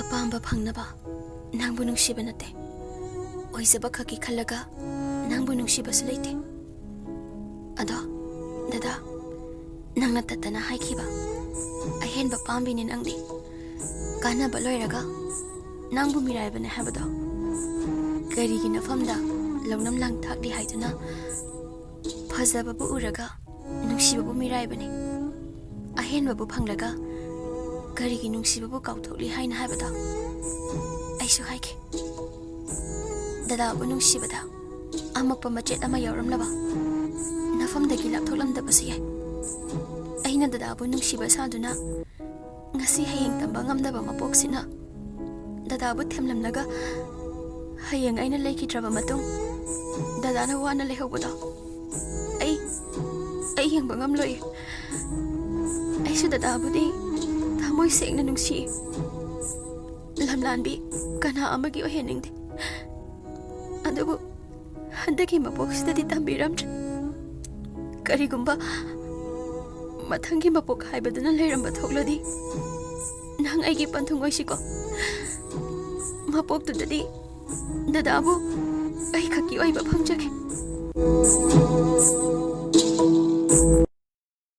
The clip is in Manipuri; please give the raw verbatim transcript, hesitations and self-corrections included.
ꯑꯄꯥꯝꯕ ꯐꯪꯅꯕ ꯅꯪꯕꯨ ꯅꯨꯡꯁꯤꯕ ꯅꯠꯇꯦ꯫ ꯑꯣꯏꯖꯕ ꯈꯛꯀꯤ ꯈꯜꯂꯒ ꯅꯪꯕꯨ ꯅꯨꯡꯁꯤꯕꯁꯨ ꯂꯩꯇꯦ꯫ ꯑꯗꯣ ꯗꯗꯥ, ꯅꯪꯅ ꯇꯠꯇꯅ ꯍꯥꯏꯈꯤꯕ ꯑꯍꯦꯟꯕ ꯄꯥꯝꯕꯤꯅꯤ ꯅꯪꯗꯤ꯫ ꯀꯥꯟꯅꯕ ꯂꯣꯏꯔꯒ ꯅꯪꯕꯨ ꯃꯤꯔꯥꯏꯕꯅꯦ ꯍꯥꯏꯕꯗꯣ ꯀꯔꯤꯒꯤ ꯅꯐꯝꯗ ꯂꯧꯅꯝ ꯂꯥꯡ ꯊꯥꯛꯂꯤ ꯍꯥꯏꯗꯨꯅ ꯐꯖꯕꯕꯨ ꯎꯔꯒ ꯅꯨꯡꯁꯤꯕꯕꯨ ꯃꯤꯔꯥꯏꯕꯅꯤ꯫ ꯑꯍꯦꯟꯕꯕꯨ ꯐꯪꯂꯒ ꯀꯔꯤꯒꯤ ꯅꯨꯡꯁꯤꯕꯕꯨ ꯀꯥꯎꯊꯣꯛꯂꯤ ꯍꯥꯏꯅ ꯍꯥꯏꯕꯗꯣ ꯑꯩꯁꯨ ꯍꯥꯏꯈꯤ꯫ ꯗꯗꯥꯕꯨ ꯅꯨꯡꯁꯤꯕꯗ ꯑꯃꯛꯄ ꯃꯆꯦꯠ ꯑꯃ ꯌꯥꯎꯔꯝꯂꯕ ꯅꯐꯝꯗꯒꯤ ꯂꯥꯞꯊꯣꯛꯂꯝꯗꯕꯁꯨ ꯌꯥꯏ꯫ ꯑꯩꯅ ꯗꯗꯥꯕꯨ ꯅꯨꯡꯁꯤꯕ ꯁꯥꯗꯨꯅ ꯉꯁꯤ ꯍꯌꯦꯡ ꯇꯝꯕ ꯉꯝꯗꯕ ꯃꯄꯣꯛꯁꯤꯅ ꯗꯗꯥꯕꯨ ꯊꯦꯝꯂꯝꯂꯒ ꯍꯌꯦꯡ ꯑꯩꯅ ꯂꯩꯈꯤꯗ꯭ꯔꯕ ꯃꯇꯨꯡ ꯗꯗꯥꯅ ꯋꯥꯅ ꯂꯩꯍꯧꯕꯗꯣ ꯑꯩ, ꯑꯩ ꯌꯦꯡꯕ ꯉꯝꯂꯣꯏ꯫ ꯑꯩꯁꯨ ꯗꯗꯥꯕꯨꯗꯤ ꯊꯃꯣꯏ ꯁꯦꯡꯅ ꯅꯨꯡꯁꯤ꯫ ꯂꯝꯂꯥꯟꯕꯤ ꯀꯅꯥ ꯑꯃꯒꯤ ꯑꯣꯏꯍꯟꯅꯤꯡꯗꯦ꯫ ꯑꯗꯨꯕꯨ ꯍꯟꯗꯛꯀꯤ ꯃꯄꯣꯛꯁꯤꯗꯗꯤ ꯇꯝꯕꯤꯔꯝꯗ꯭ꯔꯦ꯫ ꯀꯔꯤꯒꯨꯝꯕ ꯃꯊꯪꯒꯤ ꯃꯄꯣꯛ ꯍꯥꯏꯕꯗꯨꯅ ꯂꯩꯔꯝꯕ ꯊꯣꯛꯂꯗꯤ ꯅꯪ ꯑꯩꯒꯤ ꯄꯟꯊꯨꯡ ꯑꯣꯏꯁꯤꯀꯣ꯫ ꯃꯄꯣꯛꯇꯨꯗꯗꯤ ꯗꯗꯥꯕꯨ ꯑꯩ ꯈꯛꯀꯤ ꯑꯣꯏꯕ ꯐꯪꯖꯒꯦ꯫